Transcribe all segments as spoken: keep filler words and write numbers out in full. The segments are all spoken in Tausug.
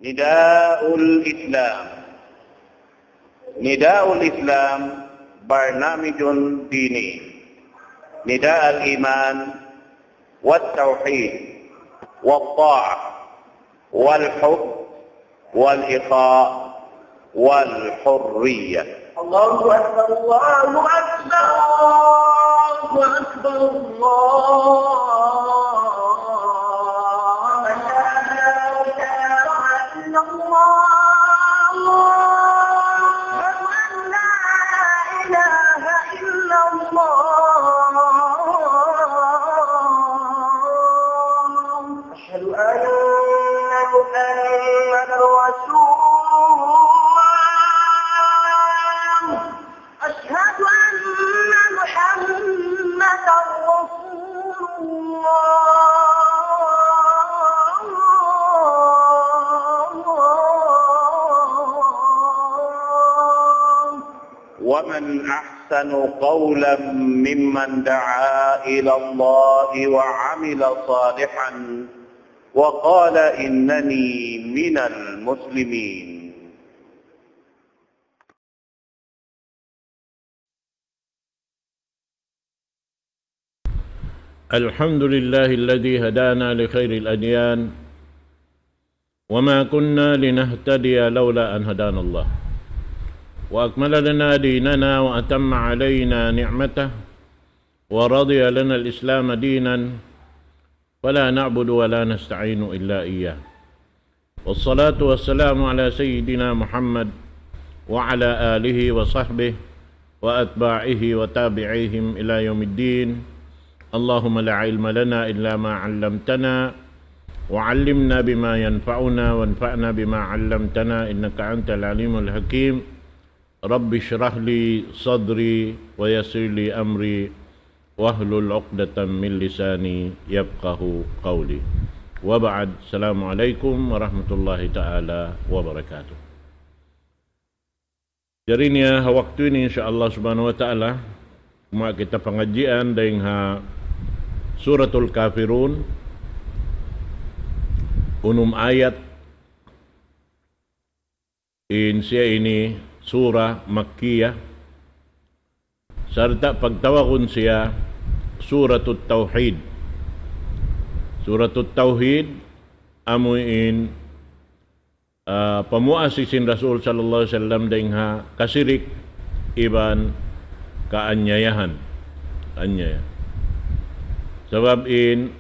نداء الإسلام. نداء الإسلام برنامج ديني. نداء الإيمان والتوحيد والطاعة والحب والإخاء والحرية. الله أكبر، الله أكبر، الله أكبر، الله أكبر. أشهد أن لا إله إلا الله. أشهد أن لا إله إلا الله. أشهد أن محمدا رسول الله. أشهد أن محمدا رسول الله. ومن أحسن قولا ممن دعا إلى الله وعمل صالحا وقال إنني من المسلمين. الحمد لله الذي هدانا لخير الأديان وما كنا لنهتدي لولا أن هدانا الله وأكمل لنا ديننا وأتم علينا نعمته ورضي لنا الإسلام دينا فلا نعبد ولا نستعين إلا إياه. والصلاة والسلام على سيدنا محمد وعلى آله وصحبه وأتباعه وتابعيهم إلى يوم الدين. اللهم لا علم لنا إلا ما علمتنا، وعلمنا بما ينفعنا، وانفعنا بما علمتنا، إنك أنت العليم الحكيم. رب اشرح لي صدري ويسر لي أمري واحلل عقدة من لساني يفقهوا قولي. وبعد، السلام عليكم ورحمة الله تعالى وبركاته. Jari niya ha waktu ini, insya Allah subhanahu wa ta'ala, ma kita pangadjian dayn ha Suratul Kafirun, unum ayat. In siya ini surah Makkiyah, sarta' pagtawagun siya Suratut Tawhid. Suratut Tawhid, amu in, ah, pamuasi sin Rasul sallallahu alayhi wasallam dayn ha kasirik iban kaanyayahan. Anyaya. Sabab in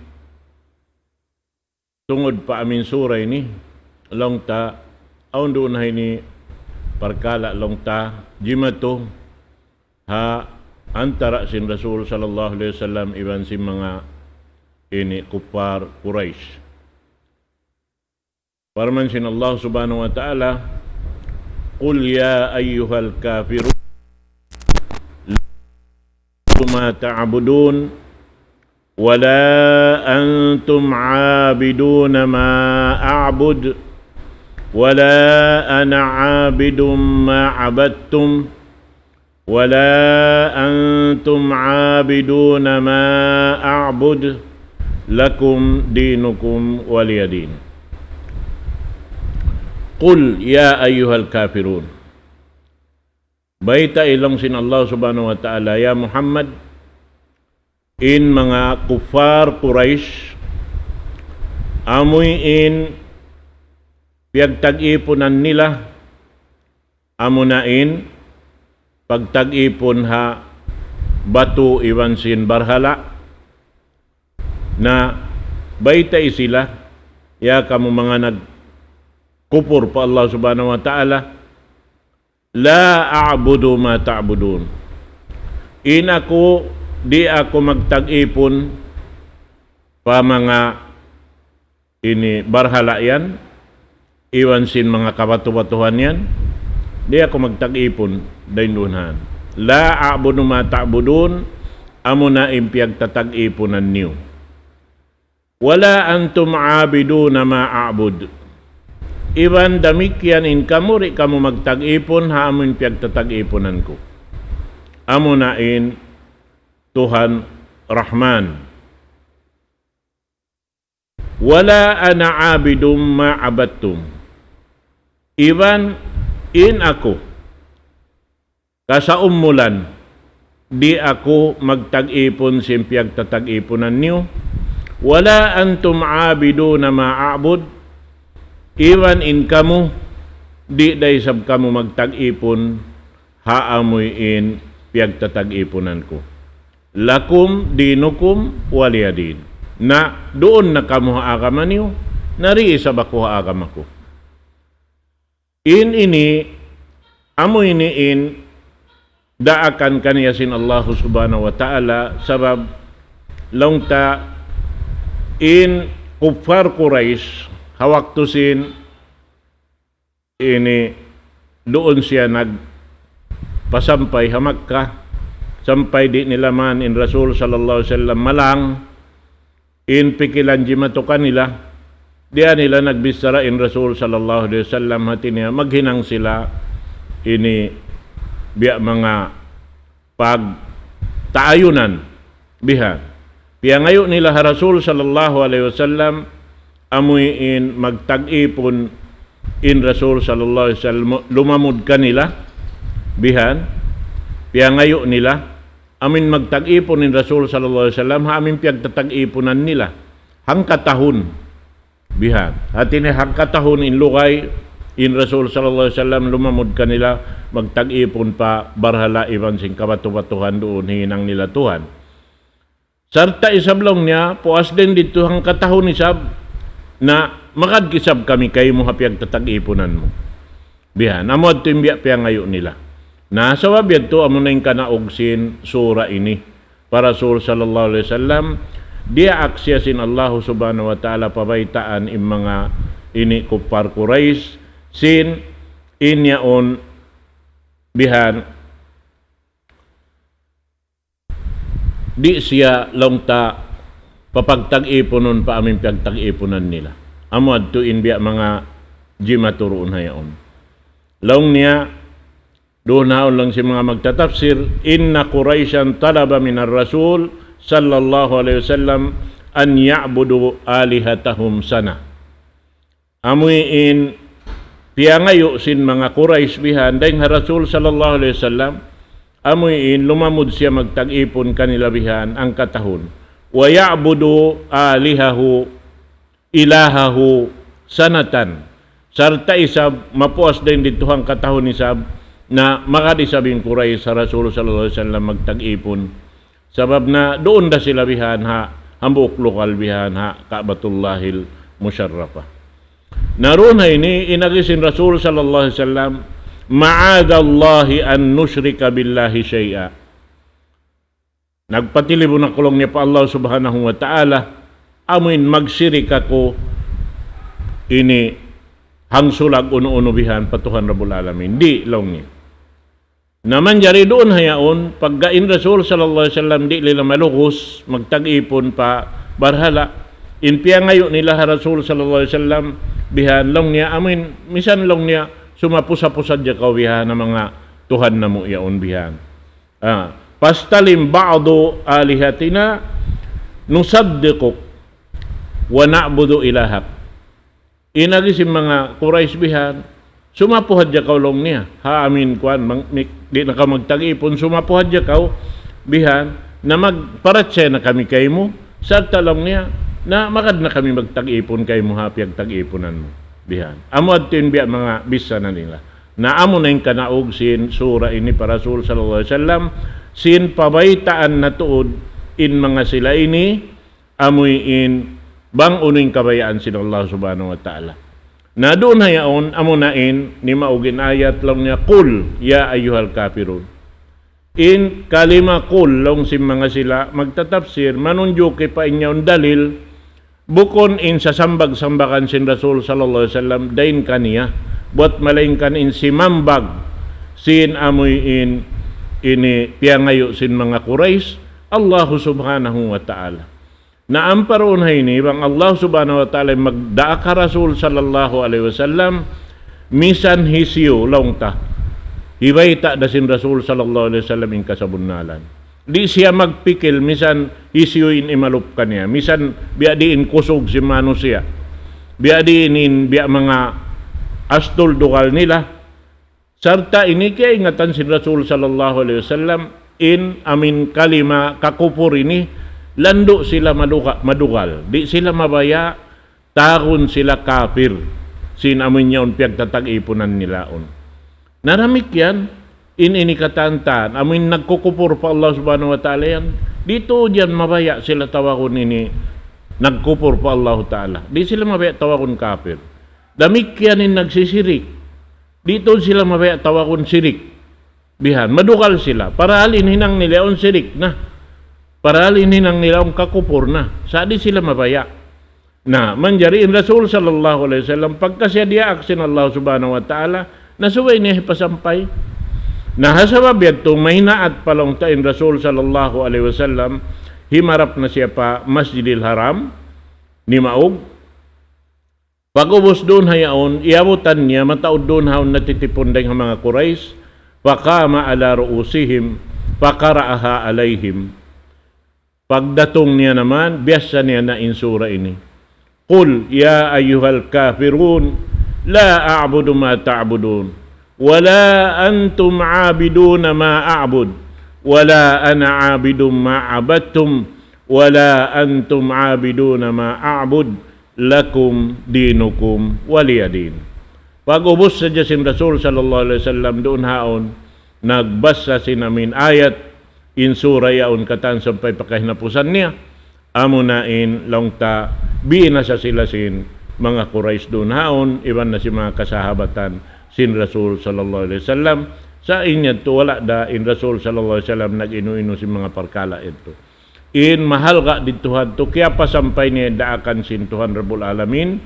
tungud pa amin sura ini, laung ta, awn duun ha ini parkala' laung ta, jimatu ha antara' sin Rasul sallallahu alayhi wasallam iban sin manga ini kuffar Quraysh. Parman sin Allah subhanahu wa ta'ala, قل يا أيها الكافرون ما تعبدون ولا أنتم عابدون ما أعبد ولا أنا عابد ما عبدتم ولا أنتم عابدون ما أعبد لكم دينكم ولي دين. قل يا أيها الكافرون. Baytai laung sin Allah subhanahu wa ta'ala, ya Muhammad, in manga kuffar Quraysh, amuin piyagtag-ipunan nila, amuna in pagtag-ipun ha batu iban sin barhala', na baytai sila, ya kamu manga nagkupur pa Allah subhanahu wa ta'ala, لا أعبد ما تعبدون. In aku, di' aku magtag-ipun pa manga ini barhala' yan, iban sin manga kabatu-batuhan yan, di' aku magtag-ipun dayn duun han. لا أعبد ما تعبدون, amuna in piyagtatag-ipunan niyu. ولا أنتم عابدون ما أعبد. Iban damikkiyan in kamu, di' kamu magtag-ipun ha amun piyagtatag-ipunan ku. Amuna in Tuhan Rahman. ولا أنا عابد ما عبدتم. Iban in aku, kasaumulan, di' aku magtag-ipun sin piyagtatag-ipunan niyu. ولا أنتم عابدون ما أعبد. Iban in kamu, di' da isab kamu magtag-ipun ha amuin piyagtatag-ipunan ku. لكم دينكم ولي دين. Na duun na kamu ha agama niyu, na di' isab aku ha agama ku. In ini, amu ini in daakan kaniya sin Allahu Subhanahu wa Ta'ala, sabab laung ta in kuffar Quraysh, ha waktu sin ini duun siya nagpasampay ha Makkah, sampay di' nila man in Rasul sallallahu alayhi wasallam malang, in pikilan jimatu kanila, di' nila nagbichara in Rasul sallallahu alayhi wasallam, hati niya maghinang sila ini biya' manga pagtaayunan bihan. Piyangayu' nila ha Rasul sallallahu alayhi wasallam, amuin magtag-ipun in Rasul sallallahu alayhi wasallam, lumamud kanila bihan, piyangayu' nila, amuin magtag-ipun in Rasul sallallahu alayhi wasallam, ha amuin piyagtatag-ipunan nila. Hangkatahun bihan. Hati niya hangkatahun in lugay in Rasul sallallahu alayhi wasallam lumamud kanila magtag-ipun pa barhala iban sin kabatu-batuhan duun hinang nila Tuhan. Sarta' isab laung niya, puas dayn didtu hangkatahun isab na magad isab kami kaymu ha piyagtatag-ipunan mu. Bihan, amu yadtu in biya' piyangayu' nila. Na sabab yadtu amu na in kanaug sin sura ini. Pa Rasul sallallahu alayhi wasallam, diyaak siya sin Allahu Subhanahu wa Ta'ala pabaytaan in manga ini kuffar Quraysh, sin in yaun bihan, di' siya laung ta papagtag-ipunun pa amuin piyagtag-ipunan nila. Amu yadtu in biya' manga jimatu duun ha yaun. Laung niya, duun ha yaun laung sin manga magtatafsir, إن قريشا طلب من الرسول صلى الله عليه وسلم أن يعبدوا آلهتهم سنة. Amuin piyangayu' sin manga Quraysh bihan, dayn ha Rasul sallallahu alayhi wasallam, amuin lumamud siya magtag-ipun kanila bihan, hangkatahun. ويعبدوا آلهه إلهه سنة. Sarta' isab, mapuas dayn didtu hangkatahun isab, na magad isab in Quraysh ha Rasul sallallahu alayhi wasallam magtag-ipun. Sabab na duun da sila bihan ha, hambuuk lugal bihan ha, Ka'batullahil Musharrafah. Na duun ha ini, in agi sin Rasul sallallahu alayhi wasallam, معاذ الله أن نشرك بالله شيئا. Nagpatilibun aku laung niya pa Allah Subhanahu wa Ta'ala, amuin magsirik aku ini hangsulag unu-unu bihan pa Tuhan Rabbul Alamin. Di' laung niya. Na manjari duun ha yaun, pagga in Rasul sallallahu alayhi wasallam di' nila malugus, magtag-ipun pa barhala. In piyangayu' nila ha Rasul sallallahu alayhi wasallam, bihan laung niya, amuin, misan laung niya, sumapu-sapu sadja kaw bihan ha manga tuhan namu' yaun bihan. Ah, فاستلم بعض آلهتنا نصدقك ونعبد إلهك. In agi sin manga Quraysh bihan, sumapu hadja kaw laung niya. Ha amuin kuwan, mang-, mi-, di' na kaw magtag-ipun, sumapu hadja kaw bihan, na magparachaya na kami kaymu, sarta' laung niya, na magad na kami magtag-ipun kaymu ha piyagtag-ipunan mu. Bihan. Amu yadtu in biya' manga bichara nila. Na amu na in kanaug sin sura ini pa Rasul sallallahu alayhi wasallam, sin pabaytaan na tuud in manga sila ini, amuin bang unu in kabayaan sin Allah Subhanahu wa Ta'ala. Na duun ha yaun, amu na in, nimaug in ayat laung niya, قل يا أيها الكافرون. In kalima qul laung sin manga sila magtatafsir, manunjuki pa in yaun dalil, bukun in sasambag-sambagan sin Rasul sallallahu alayhi wasallam dayn kaniya, buat malaingkan in simambag sin amuin ini piyangayu' sin manga Quraysh, Allahu Subhanahu wa Ta'ala. Na ampa duun ha ini, bang Allah Subhanahu wa Ta'ala magdaak ha Rasul sallallahu alayhi wasallam, misan hisiyu laung ta, hibayta' da sin Rasul sallallahu alayhi wasallam in kasabunnalan. Di' siya magpikil, misan hisiyu in imalup kaniya, misan biya' diin kusug sin manusiya', biya' diin in biya' manga astul dugal nila. Sarta' ini kiyaingatan sin Rasul sallallahu alayhi wasallam, in amin kalima kakupur ini, landu' sila maduga-, madugal. Di' sila mabaya' tawagun sila kapir, sin amin yaun piyagtatag-ipunan nila yaun. Na damikkiyan, in ini katantan, amin nagkukupur pa Allah Subhanahu wa Ta'ala yan, di' tuud yan mabaya' sila tawagun ini nagkupur pa Allah Ta'ala. Di' sila mabaya' tawagun kapir. Damikkiyan in nagsisirik. Di' tuud sila mabaya' tawagun sirik. Bihan, madugal sila. Parahal in hinang nila yaun sirik na. Parahal in hinang nila yaun kakupur na. Sa' di' sila mabaya'. Na, manjari in Rasul sallallahu alayhi wasallam, pagka siya diyaak sin Allah Subhanahu wa Ta'ala, na subay niya hipasampay. Na, ha sabab yadtu, mahinaat pa laung ta in Rasul sallallahu alayhi wasallam, himarap na siya pa Masjidil Haram, nimaug. Pag'ubus duun ha yaun, iyabutan niya, mataud duun ha yaun natitipun dayng ha manga Quraysh, فقام على رؤوسهم فقرأها عليهم. Pagdatung niya naman, biyassa niya na in sura ini. قل يا أيها الكافرون لا أعبد ما تعبدون ولا أنتم عابدون ما أعبد ولا أنا عابد ما عبدتم ولا أنتم عابدون ما أعبد لكم دينكم ولي دين. Pag'ubus sadja sin Rasul sallallahu alayhi wasallam duun ha yaun, nagbassa sin amin ayat, in sura yaun katan sampay pa kahinapusan niya, amuna in laung ta, binasa sila sin manga Quraysh duun ha yaun, iban na sin manga kasahabatan sin Rasul sallallahu alayhi wasallam. Sa' in yadtu wala' da in Rasul sallallahu alayhi wasallam nag-inu-inu sin manga parkala' yadtu. In mahalga' didtu hadtu, kiyapasampay niya in daakan sin Tuhan Rabbul Alamin,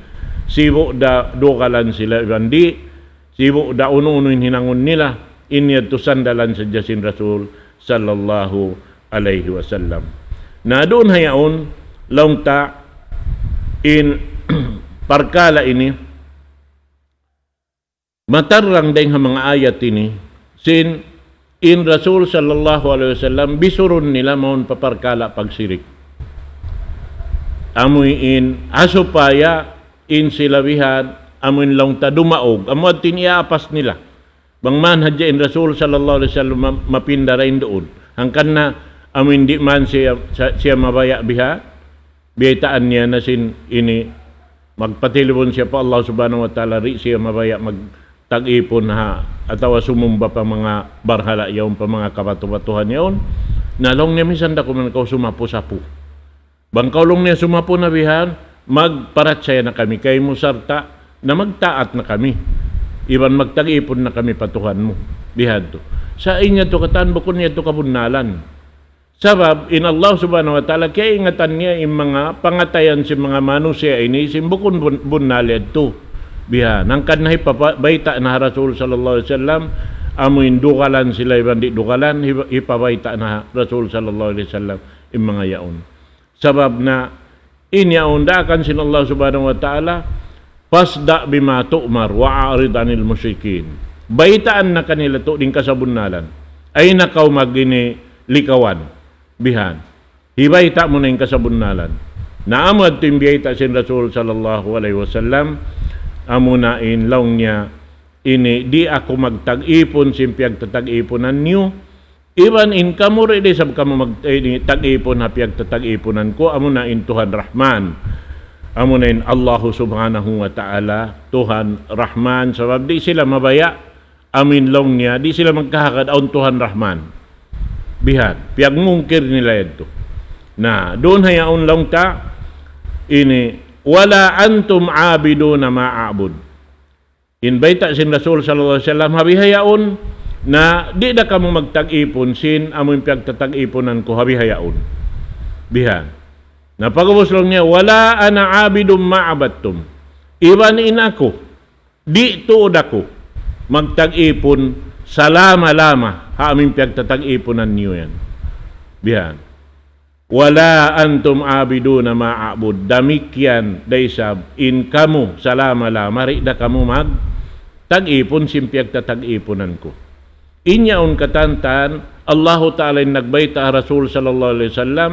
sibu' da dugalan sila iban di', sibu' da unu-unu in hinangun nila, in yadtu sandalan sadja sin Rasul sallallahu alayhi wasallam. Na duun ha yaun, laung ta in parkala' ini, matarrang dayng ha manga ayat ini, sin in Rasul sallallahu alayhi wasallam, bisurun nila mawn pa parkala' pagsirik. Amuin, ha supaya in sila bihan, amuin laung ta dumaug, amu adtu in iyaapas nila. Bang man hadja in Rasul sallallahu alayhi wasallam ma-, mapinda dayn duun. Hangkan na, amuin di' man siya, sa-, siya mabaya' biha, biyaytaan niya na sin ini, magpatilibun siya pa Allah Subhanahu wa Ta'ala, di' siya mabaya' magtag-ipun ha, atawa sumumba pa manga barhala' yaun, pa manga kabatu-batuhan yaun. Na laung niya, minsan da kuman kaw sumapu-sapu. Bang kaw laung niya sumapu na bihan, magparachaya na kami kaymu sarta' na magtaat na kami. Iban magtag-ipun na kami pa Tuhan mu. Bihadtu. Sa' in yadtu katan bukun yadtu kabunnalan. Sabab in Allah Subhanahu wa Ta'ala, kiyaingatan niya in manga pangatayan sin manga manusiya' ini, sin bukun bun-, bunnal yadtu. Bihan, hangkan na hipabayta' na ha Rasul sallallahu alayhi wasallam, amu in dugalan sila iban di' dugalan, hipa-, hipabayta' na ha Rasul sallallahu alayhi wasallam, in manga yaun. Sabab na in yaun daakan sin Allah Subhanahu wa Ta'ala, فاصدع بما تؤمر وأعرض عن المشركين. Baytaan na kanila tuud in kasabunnalan. Ayaw na kaw mag-ini likawan. Bihan. Hibayta' mu na in kasabunnalan. Na amu yadtu in biyayta' sin Rasul sallallahu alayhi wasallam, amuna in laung niya ini, di' aku magtag-ipun sin piyagtatag-ipunan niyu, iban in kamu di' isab kamu mag-, eh, tag-ipun ha piyagtatag-ipunan ku, amuna in Tuhan Rahman. Amuna in Allahu Subhanahu wa Ta'ala, Tuhan Rahman, sabab di' sila mabaya', amu in laung niya, di' sila magkahagad awn Tuhan Rahman. Bihan, piyagmungkir nila yadtu. Na, duun ha yaun laung ta, ini, ولا أنتم عابدون ما أعبد. In bayta' sin Rasul sallallahu alayhi wasallam, ha bihaun, na di' da kamu magtag-ipun sin amu in piyagtatag-ipunan ku ha bihaun. Bihan. Na pag'ubus laung niya, ولا أنا عابد ما عبدتم. Iban in aku, di' tuud aku magtag-ipun salama-lama ha amu in piyagtatag-ipunan niyu yan. Bihan. ولا أنتم عابدون ما أعبد. Damikkiyan da isab in kamu salama-lama di' da kamu magtag-ipun sin piyagtatag-ipunan ku. In yaun katantan, Allahu Ta'ala in nagbayta' ha Rasul sallallahu alayhi wasallam,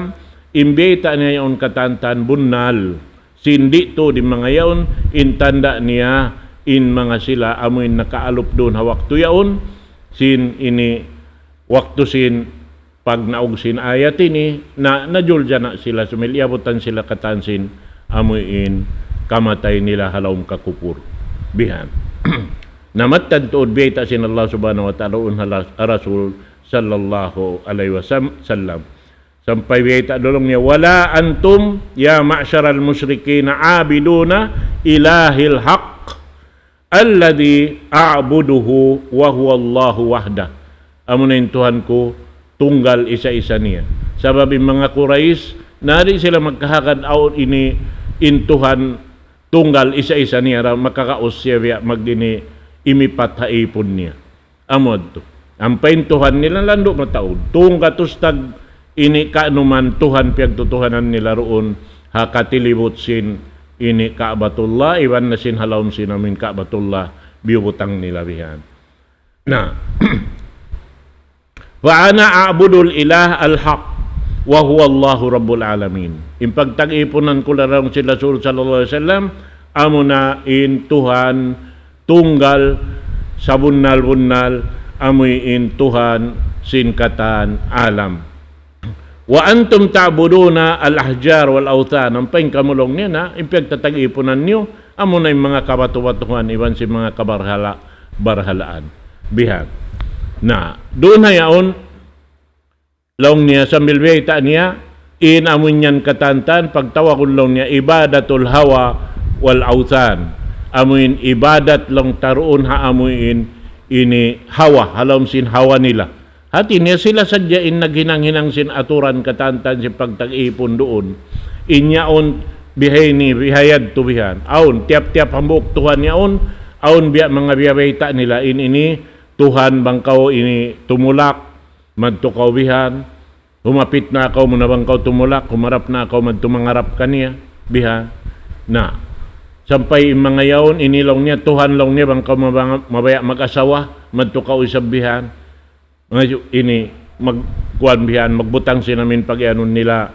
in bayta' niya yaun katantan bunnal. Sin di' tuud in manga yaun, in tanda' niya in manga sila amuin nakaalup duun ha waktu yaun, sin ini waktu sin pagnaug sin ayat ini, na, najuljana sila sumil, iyabutan sila katan sin amuin kamatay nila ha lawm kakupur. Bihan. Na mattan tuud biyayta' sin Allah Subhanahu wa Ta'ala duun ha la-, Rasul sallallahu alayhi wasallam. Sampay biyayta' laung niya, ولا أنتم يا معشر المشركين عابدون إلهي الحق الذي أعبده وهو الله وحده. Amuna in Tuhan ku, tunggal isa-isa niya. Sabab in manga Quraysh, na di' sila magkahagad awn ini in Tuhan tunggal isa-isa niya, ra makakaus siya biya' mag ini imipat ha ipun niya. Amu yadtu. Ampa in Tuhan nila landu' mataud. Tunggatus tag ini kaanuman Tuhan piyagtutuhanan nila duun ha katilibut sin ini Ka'batullah, iban na sin ha lawm sin amuin Ka'batullah, biyubutang nila bihan. Na, فأنا أعبد الإله الحق وهو الله رب العالمين. In pagtag-ipunan ku laung sin Rasul sallallahu alayhi wasallam, amuna in Tuhan tunggal sabunnal-bunnal, amuin Tuhan sin katan alam. وأنتم تعبدون الأحجار والأوثان. Ampa in kamu laung niya na, in piyagtatag-ipunan niyu, amuna in manga kabatu-batuhan, iban sin manga kabarhala-, barhalaan. Bihan. Na, duun ha yaun, laung niya sambil biyayta' niya, in amuin yan katantan, pagtawagun laung niya, عبادة الهوى والأوثان. Amuin ibadat laung ta duun ha amuin ini hawa, ha lawm sin hawa nila. Hati niya sila sadja in naghinang-hinang sin aturan katantan sin pagtag-ipun duun. In yaun bihaini, bihayadtu bihan. Awn, tiyap-tiyap hambuuk Tuhan yaun, awn biya' manga biyabayta' nila in ini, Tuhan bang kaw ini tumulak, madtu kaw bihan, humapit na kaw muna bang kaw tumulak, humarap na kaw madtu mangarap kaniya, bihan. Na, sampay in manga yaun, ini laung niya, Tuhan laung niya, bang kaw mabang-, mabaya' mag-asawa, madtu kaw isab bihan. Manga yu-, ini, mag-, kuwan bihan, magbutang sin amuin pag-iyanun nila,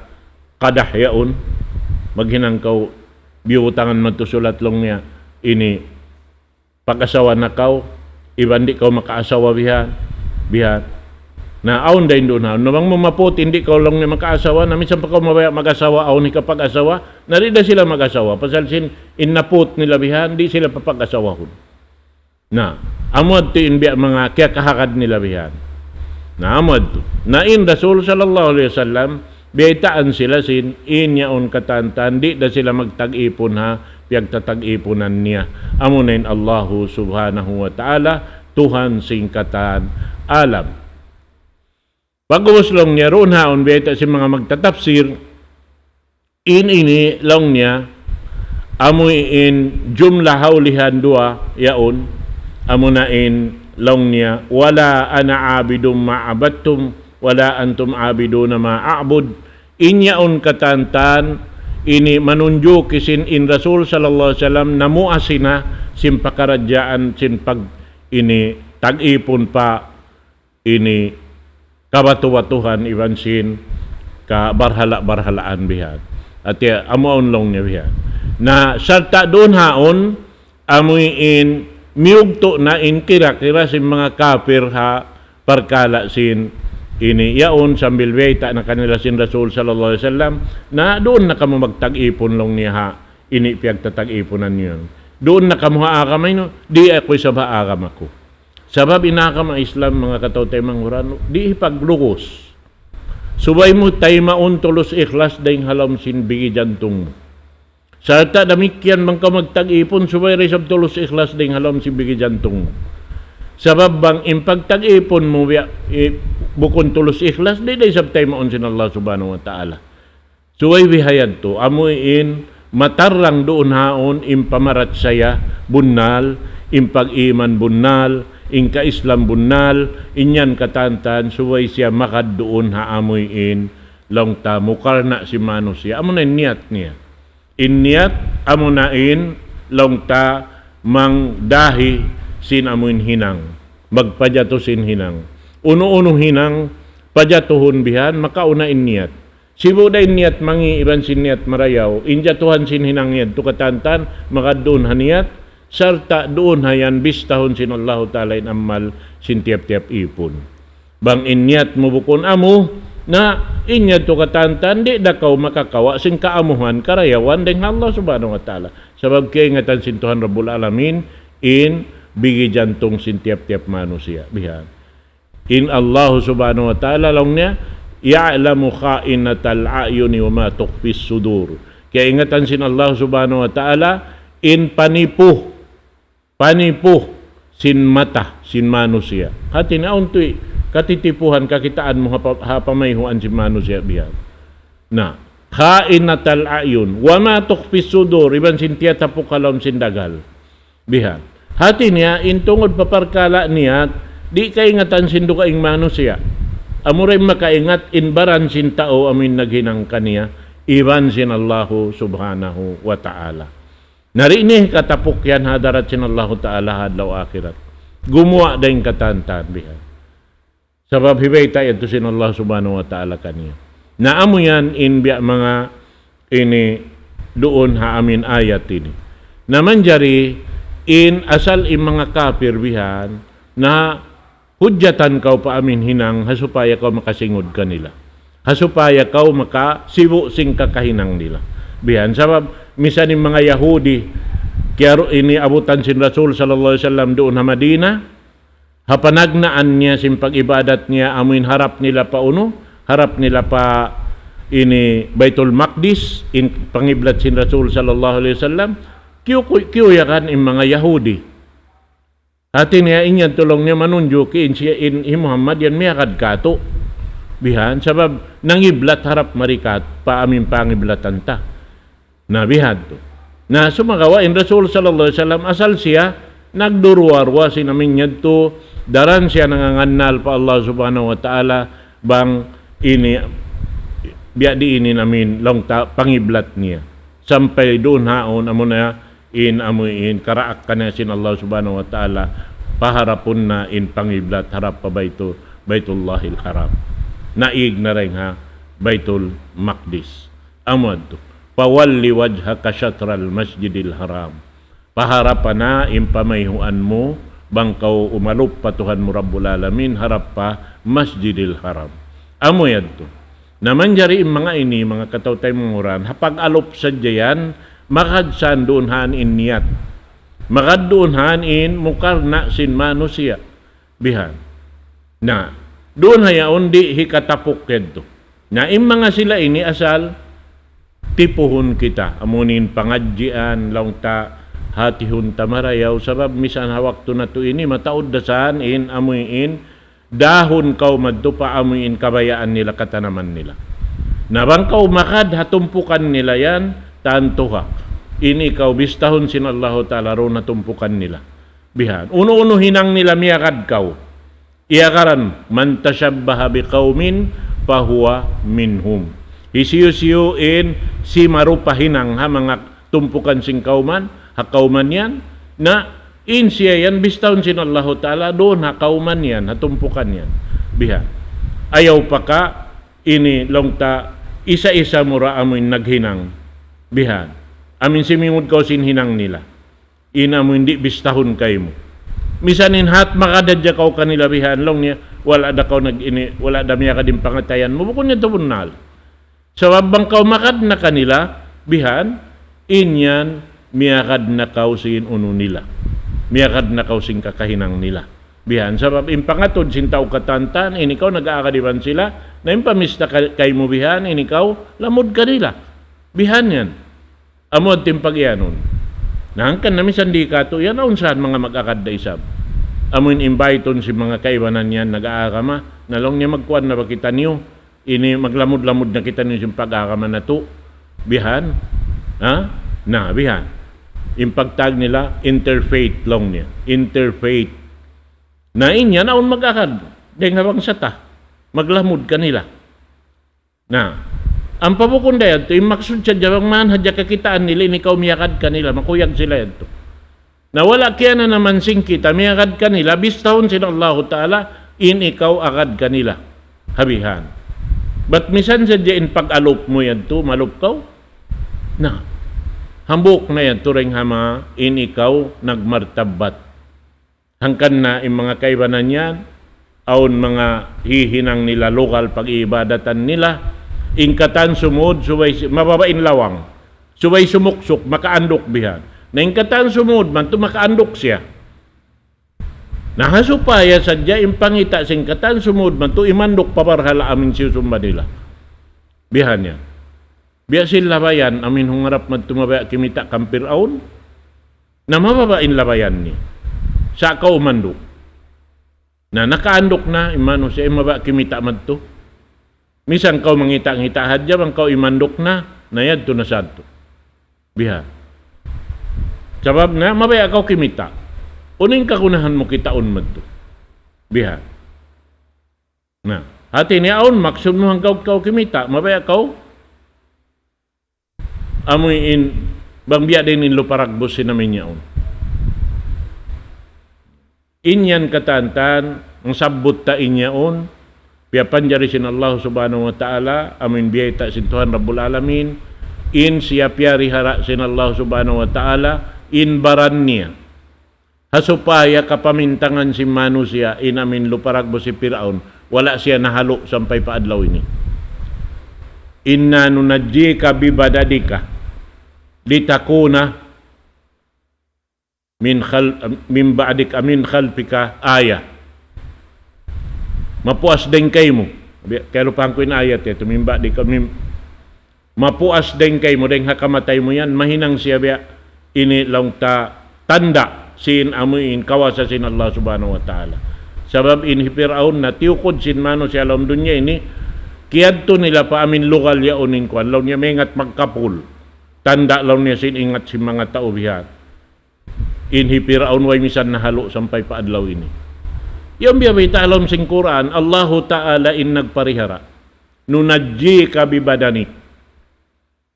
qadah yaun, maghinang kaw, biyutangan madtu sulat laung niya, ini, pag-asawa na kaw, iban di' kaw makaasawa bihan, bihan. Na, awn da in duun ha. Na bang mu maput, di' kaw laung niya makaasawa, na minsan pa kaw mabaya' mag-asawa, awn hikapag-asawa, na di' da sila mag-asawa. Pasal sin, in naput nila bihan, di' sila papag-asawahun. Na, amu yadtu in biya' manga kiyakahagad nila bihan. Na, amu yadtu. Na in Rasul sallallahu alayhi wasallam, biyaytaan sila sin, in yaun katantan, di' da sila magtag-ipun ha, piyagtatag-ipunan niya. Amuna in Allahu subhanahu wa ta'ala, Tuhan sin katan alam. Pag'ubus laung niya, duun ha yaun biyayta' sin manga magtatapsir, in ini laung niya, amuin jumlah ha ulihan duwa yaun, amuna in laung niya, ولا أنا عابد ما عبدتم ولا أنتم عابدون ما أعبد. In yaun katantan, ini manunjuki sin in Rasul sallallahu alayhi wasallam, namuasi na sin pakaradjaan, sin pag ini tag-ipun pa ini kabatu-batuhan iban sin kabarhala-barhalaan bihan. Hati amu awn laung niya bihan. Na sarta' duun ha yaun, amuin miyugtu' na in kira-kira sin manga kapir ha parkala' sin ini yaun sambil biyayta' na kanila sin Rasul sallallahu alayhi wasallam, na duun na kamu magtag-ipun laung niya ha ini piyagtatag-ipunan niyu yan. Duun na kamu ha agama niyu, di' aku isab ha agama ku. Sabab in agama Islam, manga kataw-taymanghuran, di' hipaglugus. Subay mu taymaun tulus ikhlas dayn ha lawm sin bigi jantung mu. Sarta' damikkiyan bang kaw magtag-ipun, subay da isab tulus ikhlas dayn ha lawm sin bigi jantung mu. Sabab bang in pagtag-ipun mu biya', i-, bukun tulus ikhlas, di' da isab taymaun sin Allah Subhanahu wa Ta'ala. Subay bihayadtu, amuin matarrang duun ha yaun in pamarachaya bunnal, in pag-iman bunnal, in ka-Islam bunnal, in yan katantan, subay siya magad duun ha amuin laung ta mukarna' sin manusiya'. Amuna in niyat niya. In niyat, amuna in laung ta mangdahi sin amuin hinang. Magpajatu sin hinang. Unu-unu hinang, pajatuhun bihan, makauna in niyat. Sibu' da in niyat mangi' iban sin niyat marayaw, in jatuhan sin hinang yadtu katantan, magad duun ha niyat, Sarta' duun ha yan bistahun sin Allahu Ta'ala in amal sin tiyap-tiyap ipun. Bang in niyat mu bukun amu, na in yadtu katan-katan, di' da kaw makakawa' sin kaamuhan, karayawan dayn ha Allah Subhanahu wa Ta'ala. Sabab kaingatan sin Tuhan Rabbul Alamin, in bigi jantung sin tiyap-tiyap manusiya'. Bihan. In Allah Subhanahu wa Ta'ala laung niya, يعلم خائنة الأعين وما تخفي الصدور. Kaingatan sin Allah Subhanahu wa Ta'ala, in panipu, panipu sin mata, sin manusiya'. Hati niya awn tuud, katitipuhan, kakitaan mu ha pa-, ha pamayhuan sin manusiya' bihan. Na, خائنة الأعين وما تخفي الصدور, iban sin tiyatapuk ha lawm sin daghal. Bihan. Hati niya, in tungud pa parkala' niyat, di' kaingatan sin dugaing manusiya'. Amura in makaingat in baran sin tau amu in naghinang kaniya, iban sin Allahu Subhanahu wa Ta'ala. Na di' niya hikatapuk yan ha hadarat sin Allahu Ta'ala ha adlaw akhirat. Gumuwa' da in katan-katan bihan. Sabab hibayta' yadtu sin Allah Subhanahu wa Ta'ala kaniya. Na amu yan in biya' manga ini duun ha amu in ayat ini. Na manjari in asal in manga kapir bihan, na hujjatan kaw pa amu in hinang ha supaya kaw makasingud kanila. Ha supaya kaw makasibu' sin kakahinang nila. Bihan sabab misan in manga Yahudi, kiyaru-, ini abutan sin Rasul sallallahu alayhi wasallam duun ha Madina, ha panagnaan niya sin pag-ibadat niya, amu in harap nila pa unu, harap nila pa ini Baitul Maqdis, in pangiblat sin Rasul sallallahu alayhi wasallam, kiyu-, kiyu-, kiyuyagan in manga Yahudi. Hati niya in yan laung niya manunjuki in siya in hi Muhammad yan miyagad katu'. Bihan, sabab nangiblat harap mari kat-, pa amu in pangiblatan ta. Na bihan tu. Na sumagawa' in Rasul sallallahu alayhi wasallam asal siya nagduruwa-ruwa sin amu in yadtu, daran siya nangangannal pa Allah Subhanahu wa Ta'ala bang ini biya' diin in amu in laung ta pangiblat niya. Sampay duun haun amu na in amu in karaak kaniya sin Allah Subhanahu wa Ta'ala paharapun na in pangiblat harap pa Baitul, Baitullahil Haram. Naig na dayn ha Baitul Maqdis. Amu yadtu. فول وجهك شطر المسجد الحرام. Paharapa na in pamayhuan mu, bang kaw umalup pa Tuhan mu Rabbul Alamin, harap pa Masjidil Haram. Amu yadtu. Na manjari in manga ini, manga kataw-taymanghuran, ha pag-alup sadja yan, magad sa duun han in niyat. Magad duun han in mukarna' sin manusiya'. Bihan. Na, duun ha yaun di' hikatapuk yadtu. Na, in manga sila ini asal tipuhun kita. Amu in pangadjian, laung ta, hatihun ta marayaw. Sabab misan ha waktu natu' ini, mataud da san in, amu in, dahun kaw madtu pa amu in kabayaan nila, katanaman nila. Na bang kaw magad ha tumpukan nila yan, tantu ha. Ini kaw bistahun sin Allahu Ta'ala duun ha tumpukan nila. Bihan. Unu-unu hinang nila miyagad kaw. Iyagaran, من تشبه بقوم فهو منهم. Hisiyu-siyu in simarupa hinang ha manga tumpukan sin kawman, ha kawman yan, na in siya yan bistahun sin Allahu Ta'ala duun ha kawman yan, ha tumpukan yan. Bihan. Ayaw pa ka ini laung ta isa-isa mu ra amu in naghinang. Bihan. Amu in simingud kaw sin hinang nila. In amu in di' bistahun kaymu. Misan in hat magad hadja kaw kanila bihan laung niya, wala' da kaw nag-ini, wala' da miyagad in pangatayan mu. Bukun niya tubunnal. Sabab bang kaw magad na kanila, bihan, in yan, miyagad na kaw sin unu nila. Miyagad na kaw sin kakahinang nila. Bihan, sabab in pangatud sin tau katan-katan, in ikaw nag-aagad iban sila, na in pamista ka-, kaymu bihan, in ikaw, lamud kanila. Bihan yan. Amu yadtu in pag-iyanun. Na hangkan na misan di' katu' yan, awn sa manga mag-agad da isab. Amu in invite-un sin manga kaibanan yan, nag-aagama, na laung niya magkuan na ba kitaniyu, ini maglamud-lamud na kitaniyu sin pag-agama natu'. Bihan. Ha? Na, bihan. In pagtawag nila, interfaith laung niya. Interfaith. Na in yan, awn mag-agad. Dayn ha bangsa ta. Maglamud kanila. Na, ampa bukun da yadtu, in maksud sadja bang man hadja kakitaan nila, in ikaw miyagad kanila, makuyag sila yadtu. Na wala' kiyananaman sin kita, miyagad kanila, bistahun sin Allahu Ta'ala, in ikaw agad kanila. Ha bihan. Bat misan sadja in pag-alup mu yadtu, malup kaw? Na, Hambuuk na yan, turing hama in ikaw nagmartabbat. Hangkan na in manga kaibanan yan, awn manga hihinang nila lugal pag-iibadatan nila. In katan sumud, subay si-, mababa' in lawang. Subay sumuksuk, makaanduk bihan. Na in katan sumud man tu makaanduk siya. Na ha supaya sadja in pangita' sin katan sumud man tu imanduk pa barhala' amin siyusumba nila. Bihan yan. Biya' sin labayan, amin hungarap man tu mabaya' kimita' kan Piraun. Na mababa' in labayan niya. Sa' kaw umanduk. Na nakaanduk na, in manusiya', in mabaya' kimita' madtu. Misan kaw mangita'-ngita' hadja, bang kaw imanduk na, na yadtu na sadtu. Biha. Sabab na, mabaya' kaw kimita'. Unu in kagunahan mu kitaun madtu. Biha. Na, hati niya awn, maksud mu hangkaw kaw kimita', mabaya' kaw, amuin, bang biya' diin in lupa ragbus sin amin yaun. In yan katan-katan, in sabbut ta in yaun, piyapanjari sin Allah Subhanahu wa Ta'ala, amuin biyayta' sin Tuhan Rabbul Alamin, in siya piyarihara sin Allah Subhanahu wa Ta'ala, in baran niya. Ha supaya kapamintangan sin manusiya' in amin lupa ragbus hi Piraun, wala' siya nahalu' sampay pa adlaw ini. إنا ننجيك ببدنك لتكون من خل-، من بعدك، من خلفك آية. Mapuas dayn kaymu. Bi-, kalupahan ku in ayat yadtu, من بعدك، من Mapuas dayn kaymu, dayn ha kamatay mu yan, mahinang siya biya' ini laung ta tanda' sin amuin kawasa sin Allah Subhanahu wa Ta'ala. Sabab in hi Piraun na tiyukud sin manusiya' lawm dunya ini, kiyadtu nila pa amin lugal yaun in kuwan, laung niya maingat magkapul. Tanda' laung niya sin ingat sin manga tau bihan. In hi Piraun way misan nahalu' sampay pa adlaw ini. Yaun biya' bayta' ha lawm sin Qur'an, Allahu Ta'ala in nagparihara. ننجيك ببدنك.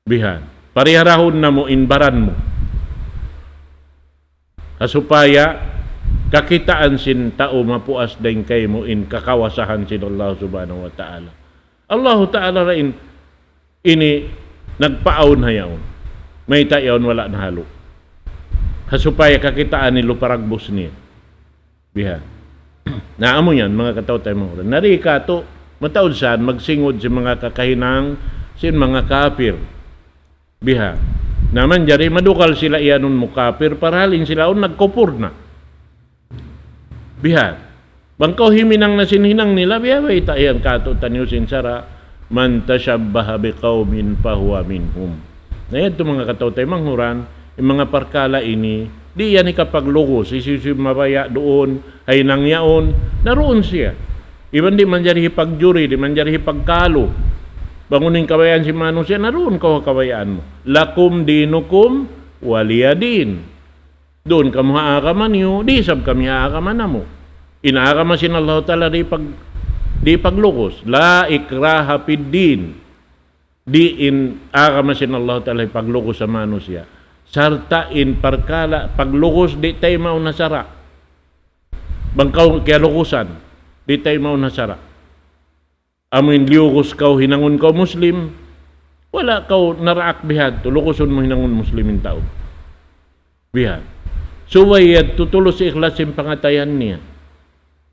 Bihan. Pariharahun namu' in baran mu. Ha supaya kakitaan sin tau mapuas dayn kaymu in kakawasahan sin Allah Subhanahu wa Ta'ala. Allahu Ta'ala ra in ini nagpaawn ha yaun. Mayta' yaun wala' nahalu'. Ha supaya kakitaan in lupa ragbus niya. Biha. Na amu yan, manga kataw-taymanghuran. Na di' katu', mataud saan, magsingud sin manga kakahinang, sin manga kapir. Biha. Na manjari madugal sila iyanun mu kapir, parhalin sila awn nagkupur na. Biha. Bang kaw himinang na sin hinang nila, biya' bayta' yan katu' taniyu sin sara', من تشبه بقوم فهو منهم. Na yadtu manga kataw-taymanghuran, in manga parkala' ini, di' yan hikapaglugus, hisiyu-siyu mabaya' duun, ha hinang yaun, na duun siya. Iban di' manjari hipagjuri, di' manjari hipagkalu. Bang unu in kabayaan sin manusiya', na duun kaw ha kabayaan mu. لكم دينكم ولي دين. Duun kamu ha agama niyu, di' isab kami ha agama namu'. In agama sin Allahu Ta'ala di' pag-, di' paglugus. لا إكراه في الدين. Di' in agama sin Allahu Ta'ala paglugus ha manusiya'. Sarta' in parkala' paglugus di' taymaun ha sara'. Bang kaw kiyalugusan, di' taymaun ha sara'. Amu in liyugus kaw hinangun kaw Muslim, wala' kaw naraak bihadtu, lugusun mu hinangun Muslim in tau. Bihan. Subay yadtu tulus ikhlas in pangatayan niya.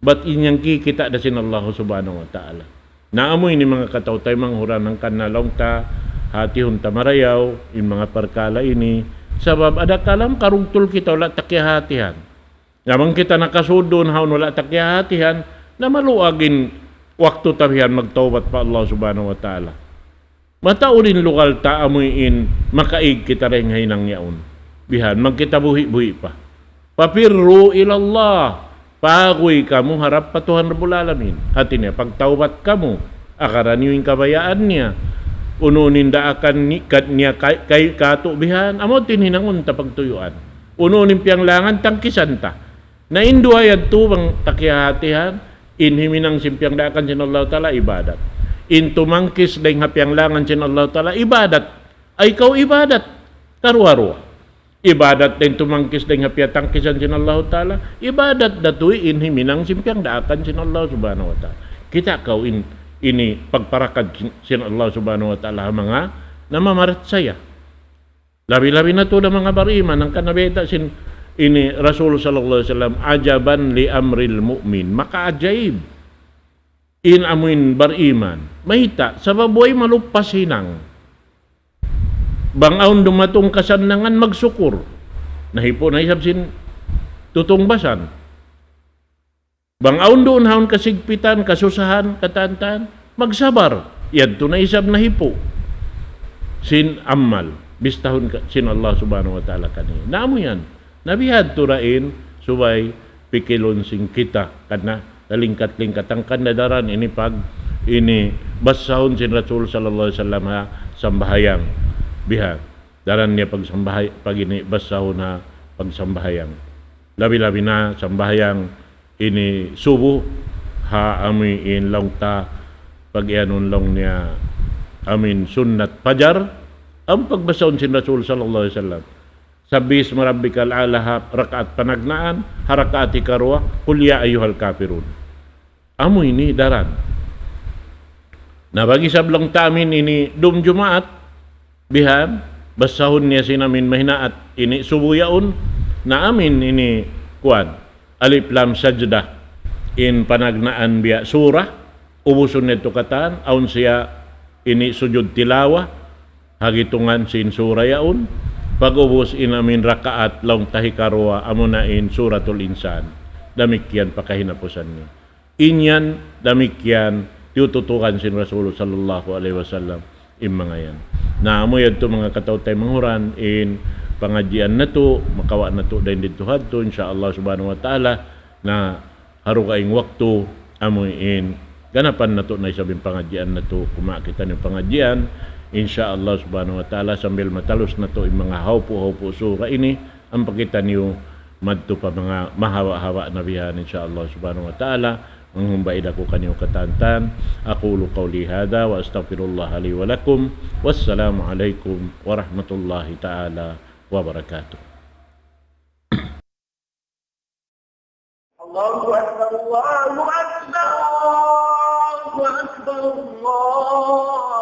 Bat in yan kikita' da sin Allah Subhanahu wa Ta'ala. Na amu ini manga kataw-taymanghuran hangkan na laung ta, hatihun ta marayaw, in manga parkala' ini. Sabab adakala' karugtul kita wala' ta kiyahatihan. Na bang kita nakasud duun ha yaun wala' ta kiyahatihan, na maluag in waktu ta bihan magtawbat pa Allah Subhanahu wa Ta'ala. Mataud in lugal ta amu in makaig kita dayn ha hinang yaun. Bihan, magkita buhi'-buhi' pa. ففروا إلى الله. Paguy kamu harap pa Tuhan Rabbul Alamin. Hati niya, pagtawbat kamu. Agaran niyu in kabayaan niya. Unu in daakan ni-, kad-, niya kay-, kay-, katu' bihan. Amu in hinangun ta pagtuyuan. Unu in piyanglangan tangkisan ta. Na in duwa yadtu bang ta kiyahatihan, in himinang sin piyagdaakan sin Allah Ta'ala ibadat. In tumangkis dayn ha piyanglangan sin Allah Ta'ala ibadat. Ay kaw ibadat. Karuwa-ruwa. Ibadat dayn tumangkis dayn ha piyatangkisan sin Allah Ta'ala. Ibadat da tuud in himinang sin piyagdaakan sin Allah Subhanahu wa Ta'ala. Kita' kaw in, ini pagparakad sin, sin Allah Subhanahu wa Ta'ala ha manga namamarachaya. Labi-labi na tuud in manga bariman, hangkan na bayta' sin ini Rasul sallallahu alayhi wasallam, "Ajaban li amril mu'min." Makaajaib in amuin bariman. Mayta', sabab way maluppas hinang. Bang awn dumatung kasannangan, magsukur. Nahipu' na isab sin tutungbasan. Bang awn duun ha awn kasigpitan, kasusahan, katantan, magsabar. Yadtu na isab nahipu' sin amal. Bistahun ka, sin Allah Subhanahu wa Ta'ala kaniya. Na amu yan. Na bihadtu ra in, subay pikilun sin kita. Karna' talingkat-lingkat hangkan na daran ini pag, ini basahun sin Rasul sallallahu alayhi wasallam ha sambahayang. Biha. Daran niya pagsambahay-, pag ini basahun ha pagsambahayang. Labi-labi na sambahayang ini subuh ha amuin laung ta pag-iyanun laung niya amuin sunnat fajar, amu pagbasahun sin Rasul sallallahu alayhi wasallam. Sabbihisma rabbikal a'la ha rakaat panagnaan, ha rakaat hikaruwa, qul ya ayyuhal kafirun. Amu ini daran. Na bang isab laung ta amuin ini dum Jumaat, bihan, basahun niya sin amuin mahinaat ini subuh yaun, na amuin ini kuwan. Alif Lam Sajdah. In panagnaan biya' surah, ubusun niya tu katan, awn siya ini sujud tilawa, ha gitungan sin surah yaun, pag-ubus in amuin rakaat laung ta hikaruwa, amuna in Suratul Insan. Damikkiyan pa kahinapusan niya. In yan, damikkiyan, tiyututukan sin Rasul sallallahu alayhi wasallam in manga yan. Na amu yadtu manga kataw-taymanghuran in pangadjian natu', makawa' natu' dayn didtu hadtu, insya Allah subhanahu wa ta'ala, na ha dugaing waktu, amu in ganapan natu' na isab in pangadjian natu', kumawa' kitaniyu pangadjian, insya Allah subhanahu wa ta'ala, sambil matalus natu' in manga hawpu'-hawpu' sura ini, ampa kitaniyu madtu pa manga mahawa'-hawa' na bihan, insya Allah subhanahu wa ta'ala. Manghumba-ida aku kaniyu katantan. أقول قولي هذا وأستغفر الله لي ولكم. والسلام عليكم ورحمة الله تعالى وبركاته. الله أكبر، الله أكبر، الله أكبر، الله